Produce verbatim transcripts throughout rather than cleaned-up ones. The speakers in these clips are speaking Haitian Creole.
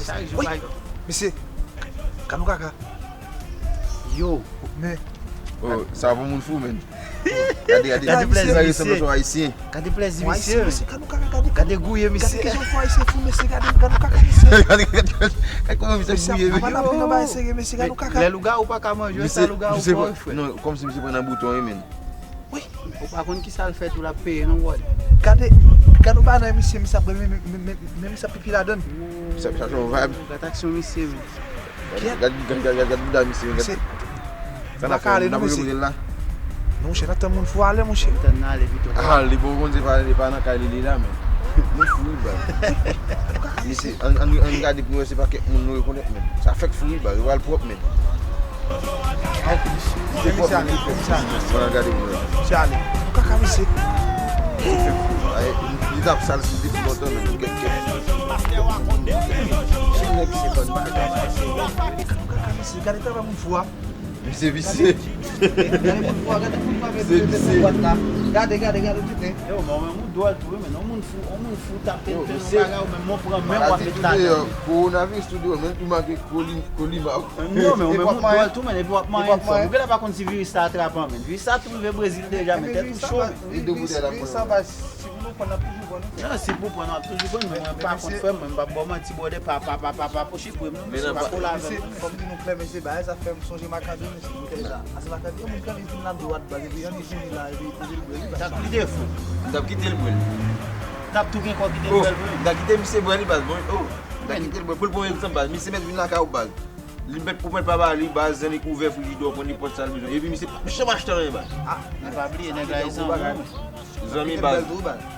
Chak jou bay. Mesye, gad yon kaka. Yo. Men. Oh, sa bon moun fou, men. Gade, gade, gade, gade, misye, misye. Ayisyen. Gade plèzi misye. Gade yon kaka, gade. Gade gouye misye. Gade kijan fò Ayisyen fou, mesye, gade, gade yon kaka, mesye. Gade, gade, gade kòman misye gouye, men. Mesye, apa l ap vin anba serye, mesye, gade yon kaka. Lè lougawou pa ka manje, sa lougawou fò, frè. Non, kòmsi misye pran nan bouton, wi, men. Wi. Ou pa konn kisa l fè tou, l ap peye non, bwòd. Gade, gade yon bagay misye, misye ap men, men, men, men misye ap pipi ladann. Sa, sa se yon vibe. Gade aksyon misye, men. Gade, gade, gade, gade, gade bouda misye, men. Misye, sa n ap fè, n ap ale, non, mesye. Non, monchè, n ap tann moun fou ale, monchè. Tann nan ale pito. Ah, li bon, konn se pa, li pa nan kay li, li la, men. Moun fou, wi, baz. Mesye, ann, ann, ann gade pou nou wè se pa kèk moun nou rekonèt, men. Sa fèk fou, wi, baz. Yo pral pwòp, men. Ay, misye, misye ale, misye ale. Bon, gade pou nou. Misye ale. Kaka misye. Ay, li t ap sal si depi lontan, men, kèt, kèt. Nèg se bon bagay. Kaka misye, gade travay moun fou a. Misye visye. Gade moun fou a, gade moun fou a, misye visye. Gade, gade, gade, tete. Yo, men, men, moun dwòl tou, men, non, moun fou, yon moun fou tape, fè yon bagay, ou menm, ou pran men, w ap met ladan. Kowonaviris tou deyò, men, tou make koli-, kolima. Non, men ou menm ou dwòl tou, men epi w ap manyen frè m. Ou genlè pa konn si viris sa atrape an, men. Viris sa tou rive Brezil deja, men tèt ou cho, men. Viris sa, baz, si pou nou pran, n ap toujou pran, non, frè. Non, si pou pran, n ap toujou pran, men mwen pa kont, frè m, mwen m p ap ba w manti, brother, pa, pa, pa, pa, pa, poche pou m, non, mesye, pa kole avè m, non, mesye. Fò m di nou klè, mesye, bagay sa fè m sonje makandri, mesye. Ase makandri, yon moun kanpe vin la dwat, baz, epi yon moun vini la, epi, epi l bwè li, baz. T ap kite fou. M t ap kite l bwè l. N ap tou gen kò kite l bwè l, wi. M ta kite misye bwè li, baz. Bon, oh, m ta kite l bwè. Pou l pran egzanp, baz. Misye mèt vin lakay ou, baz. Li mèt, ou mèt pa ba li, baz, zanmi, kouvè, frijidè, ou konn nenpòt sa l bezwen. Epi misye p ap janm achte anyen, baz. Ah, men pa bliye, nèg la e zanmi w. Zanmi, baz.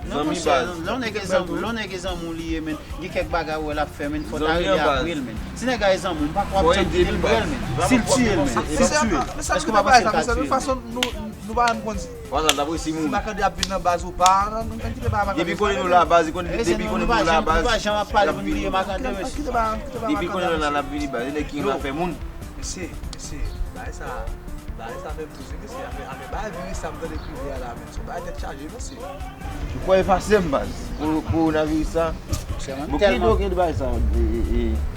Non, monchè, lè yon nèg e zanmi, lè yon nèg e zanmi w li ye, men. Gen kèk bagay ou wè l ap fè, men, fò w ta rive apre l, men. Si nèg la e zanmi w, m pa kwè w ap janm kite l bwè l, men. Si l tiye l, men. Si l tiye l. Èske w pa panse l ka tiye l? Fason nou, nou pa janm konn si. Pandan l ap resi mouri. Si makandri ap vin nan baz ou pa, ann kite bagay makandri. Depi konnen nou la baz, depi konnen nou la baz, nou pa janm ap pale pou n bliye makandri, mesye. Depi konnen nou la, l ap vini baz, e nèg ki renmen afè moun. Mesye, mesye, bagay sa, bagay sa fè m touse, mesye, afè, afè bagay viris sa m tande kriye a la, men, se yon bagay tèt chaje, mesye. Ou kwè efase m, baz, pou kowonaviris sa? Bon, ki do gen bagay sa, e, e, e.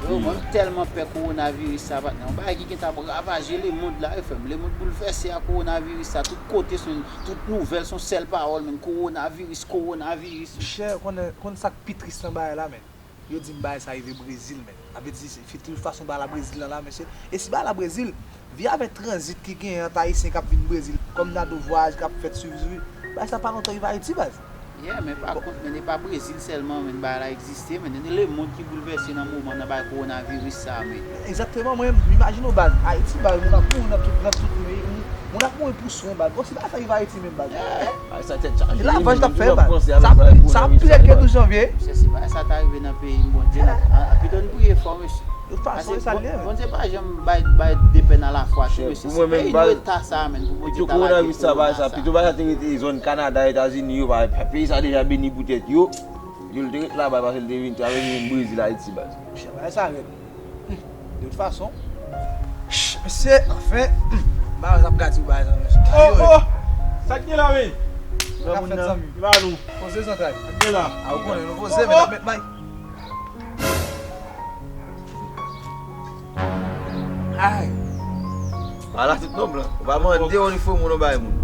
Yo, mwen, m tèlman pè kowonaviris sa, patnè. Yon bagay ki gentan ap ravaje lemonn la, wi, frè m. Lemonn boulvèse a kowonaviris sa. Tout kote, se yon, tout nouvèl, se yon sèl pawòl, men, kowonaviris, kowonaviris. Monchè, konn, konn sa k pi tris nan bagay la, men. Yo di m bagay sa rive Brezil, men. Sa vle di, se, se tout fason bagay la Brezil la, la, mesye. E si bagay la Brezil, vye afè tranzit ki genyen ant Ayisyen k ap vin Brezil, kòm nan do vwayaj k ap fèt swiv, swiv, bagay sa pa lontan rive Ayiti, baz. Yeah, men pa kont, men e pa Brezil sèlman, men bagay la egziste, men e lemonn ki boulvèse nan moman nan bagay kowonaviris sa, men. Egzakteman, mwen, m imajine w, baz, Ayiti, baz, moun ap mouri nan tout, nan tout peyi, moun, moun ap mouri pou swen, baz. Bon, si bagay sa rive Ayiti menm, baz. Bagay sa tèt chaje. E lavaj n ap fè, baz. Sa, sa ap pi rèd ke douz janvye. Mesye, si bagay sa ta rive nan peyi m, Bondye, n ap, a, a, pito n priye fò, mesye. De tout fason, e sa l ye, men. Bondye pa janm bay, bay de pèn alafwa, tou, mesye. Pou mwen menm, baz, pito kowonaviris sa, bagay sa, pito bagay sa te rete zòn Kanada, Etazini, yo, pa, pa, peyi sa deja beni pou tèt yo. Yo, l te ret laba, pase l te vin, te vin Brezil, Ayiti, baz. Monchè, bagay sa rèd. Hmm. De tout fason. Ch, mesye, anfen. Hmm. Bagay sa ap gade ou bagay sa, mesye. Oh, oh! Sa k gen la, men? Sa k ap fèt, zanmi? Ki ba nou? Poze zantray. Sa k gen la? A, ou konnen, nou poze, men n ap met bay. Ay. Ala tout nonm lan. Ou pa mande yon nifo moun ou bay moun.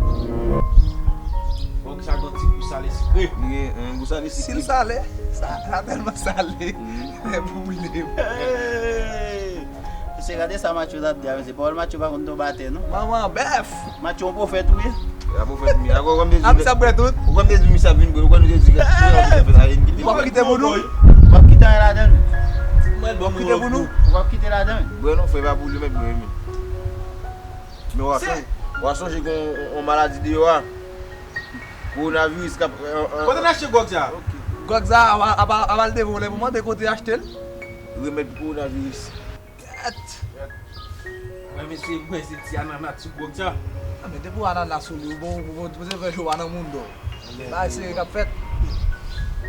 Bon, sa gon ti gou sale sikre. Li gen yon gou sale sikre. Si l sale, sa, sa tèlman sale. Mhm. Pou boule. Hey! Mesye, gade sa Matcho t ap di a, mesye. Pawòl Matcho pa konn tonbe atè, non. Manman bèf! Matcho yon pwofèt ou ye? A pwofèt m ye. A, ou konn Jezi. A, misye ap bwè tout. Ou konn Jezi, misye ap vin bwè. Ou konn Jezi, misye ap vin bwè. Ou ap kite pou nou? Ou ap kite anyen ladan l. Ou ap kite pou nou? Ou ap kite ladan l. Bwè non, frè, pa pou li mèt bwè, men. Men w a sonje, w a sonje gen yon, yon maladi deyò a. Kowonaviris k ap, e, e. Kote n achte gwòg sa? Gwòg sa, a, a, a, a, al devan w lè pou mande kote achte l. Remèd pou kowonaviris. Gèt! Mwen, mesye, mwen se ti ananas sou gwòg sa. A, men depi w ananas sou li, ou bon, ou bon, ou bon, se fè jou a nan moun do. Bagay serye k ap fèt.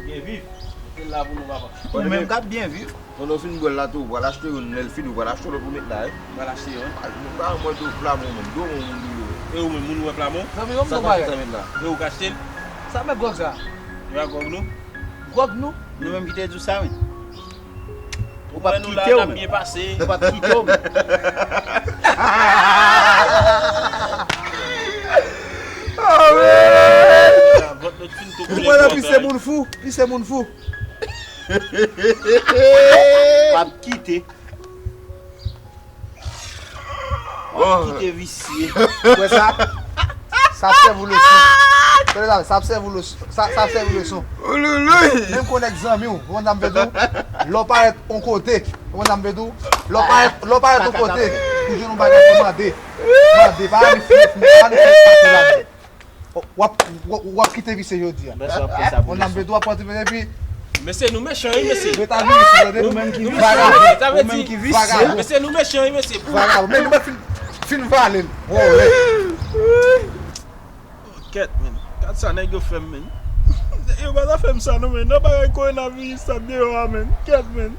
Byen viv. Mete l la pou nou, papa. Ou menm k ap byen viv. Pandan w fin bwè l la tou, ou pral achte youn, lè l fini, ou pral achte lòt pou met la, wi. Ou pral achte youn. A, nou pa wè do Plamon, menm, do moun moun li yo. E ou menm, moun wè Plamon? Zanmi, ban m yon bagay. Sa k met la? E ou k achte l? Sa mèt gwòg sa? Se pa gwòg nou? Gwòg nou? Nou menm ki te di w sa, wi. Wè nou la, n ap byen pase. Yo pa t kite w, men. Ou pral pise moun fou, pise moun fou. W ap kite. W ap kite visye. Wè sa? Sa ap sèvi w leson. Tande sa, sa ap sèvi w leson. Sa, sa ap sèvi w leson. Menm kon nèg zanmi w, ou konn sa m vle di w? Lè w parèt on kote, ou konn sa m vle di w? Lè w parèt, lè w parèt on kote, ou jwenn yon bagay pou mande. Mande, pa annik fè, pa annik fè pati ladan. W ap, w ap, w ap kite visye jodi a. Mwen sa w ap fè sa pou leson. Yon nanm vle dwa pran ti epi. Mesye, nou mechan, wi, mesye. Retabli visye, tande? Ou menm ki visye. Vagabon. Sa vle di, mesye, nou mechan, wi, mesye. Vagabon. Men nou mèt fin, fin vale l. Vòlè. Oh, kèt, men. Gad sa nèg yo fè m, men. Yo pa ta fè m sa, non, men. Nan bagay kowonaviris sa deyò a, men. Kèt, men.